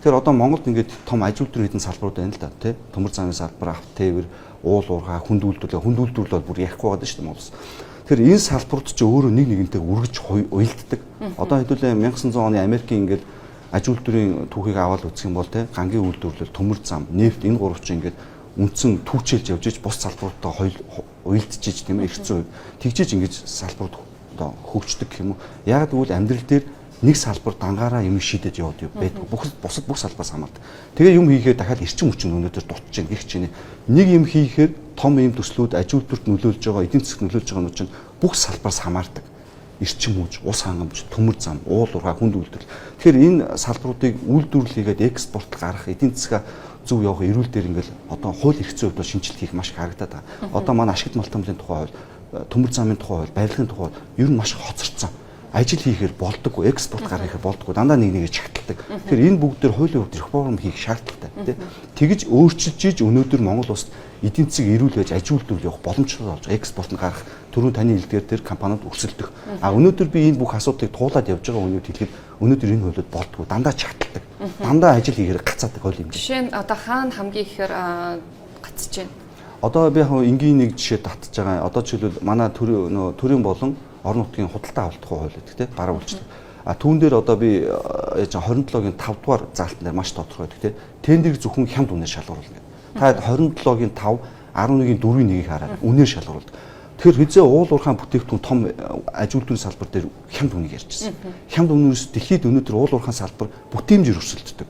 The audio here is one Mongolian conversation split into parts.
Тэгэхээр одоо Монголд ингээд том аж үйлдвэрийн хэдэн салбарууд байна л да, тий. Төмөр замын салбар, авто тээвэр, уул уурхай, хүнд үйлдвэрлэл, хүнд үйлдвэрлэл бол бүр ярихгүй байгаа шүү дээ Монгол улс. Тэгэхээр энэ салбарууд чи өөрөө нэг нэгнтэй үргэж уялддаг. Одоо хэдүүлээ 1900 оны Америкийн ингээд аж үйлдвэрийн түүхийг аваад үзэх юм бол тий, гангийн үйлдвэрлэл, төмөр зам, нефть энэ гурав чинь ингээд үндсэн түүчэлж явж иж бус салбаруудтай хоёул уялдчихэж, тийм ээ, эргэцэн хувь тэгжиж ингэж салбарууд одоо хөгждөг гэх юм уу. Яг гэвэл амьдрал дээр нэг салбар дангаараа юм шийдэж яваад байдгүй. Бүх бусад бүх салбараас хамаардаг. Тэгээ юм хийхээр дахиад эрчим хүчин өнөөдөр дутж гин гэх чинь нэг юм хийхээр том юм төслүүд аж үйлдвэрт нөлөөлж байгаа, эдийн засгт нөлөөлж байгаа нь чинь бүх салбараас хамаардаг. Эрчим хүч, ус хангамж, төмөр зам, уул уурхай, хүнд үйлдвэрлэл. Тэгэхээр энэ салбаруудыг үйлдвэрлэл хийгээд экспорт гаргах, эдийн засгаа зөв явах эрүүл дээр ингээл одоо хууль эрх зүйн хувьд шинжилэл хийх маш их харагдаад байгаа. Одоо манай ашигт малтамлын тухай хууль, төмөр замын тухай хууль, барилгын тухай хууль ер нь маш хоцорцсон. Ажил хийхээр болдоггүй, экспорт гаргахаар болдоггүй, дандаа нэг нэгэ чагталдаг. Тэгэхээр энэ бүгд дээр хуулийн хувьд реформ хийх шаардлагатай, тий. Тэгж өөрчилж иж өнөөдөр Монгол улсад эдийн засаг эрүүл байж аж үйлдвэрлэл явах боломжтой болж экспорт нь гарах, түрүүн таны хэлдгээр тэр компаниуд өрсөлдөх. А өнөөдөр би энэ бүх асуудлыг туулаад явж байгаа үеүүд хэлэхэд өнөөдөр энэ хуулиуд болдгоо, дандаа чагталдаг. Дандаа ажил хийхээр гацаадаг хууль хэмжээ. Жишээ нь одоо хаана хамгийн ихээр гацж байна? Одоо би яг энгийн нэг жишээ татж байгаа. Одоо жишээлбэл манай төрийн төрийн болон орон нутгийн худалдаа авалт тухай хууль гэдэг, тийм, бараа үйлчлэг. А түүн дээр одоо би яаж 27-гийн 5 дугаар заалтан дээр маш тодорхой байдаг, тийм. Тендерийг зөвхөн хямд үнээр шалгаруулна гэдэг. Та 27-гийн 5, 11-ийн 4-ийн 1-ийг хараад үнээр шалгаруулдаг. Тэгэхээр хизээ уул уурхайн бүтээгдэхүүн том аж үйлдвэрийн салбар дээр хямд үнийг ярьжсэн. Хямд үнээрс дэлхийд өнөөдөр уул уурхайн салбар бүтээмжээр өрсөлддөг.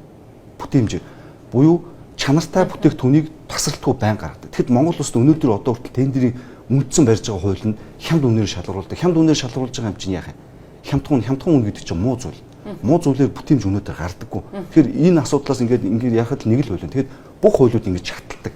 Бүтээмжээр буюу чанартай бүтээгдэхүүнийг тасралтгүй байн гаргадаг. Тэгэхэд Монгол улсад өнөөдөр одоо хүртэл тендерийн үндсэн барьж байгаа хууль нь хямд үнээр шалгаруулдаг. Хямд үнээр шалгаруулж байгаа юм чинь яах юм? Хямдхан үн гэдэг чинь муу зүйл. Муу зүйлээр бүтээмж өнөөдөр гардаггүй. Тэгэхээр энэ асуудлаас ингээд ингээд яхад нэг л хууль. Тэгэхэд бүх хуулиуд ингэж чагталдаг.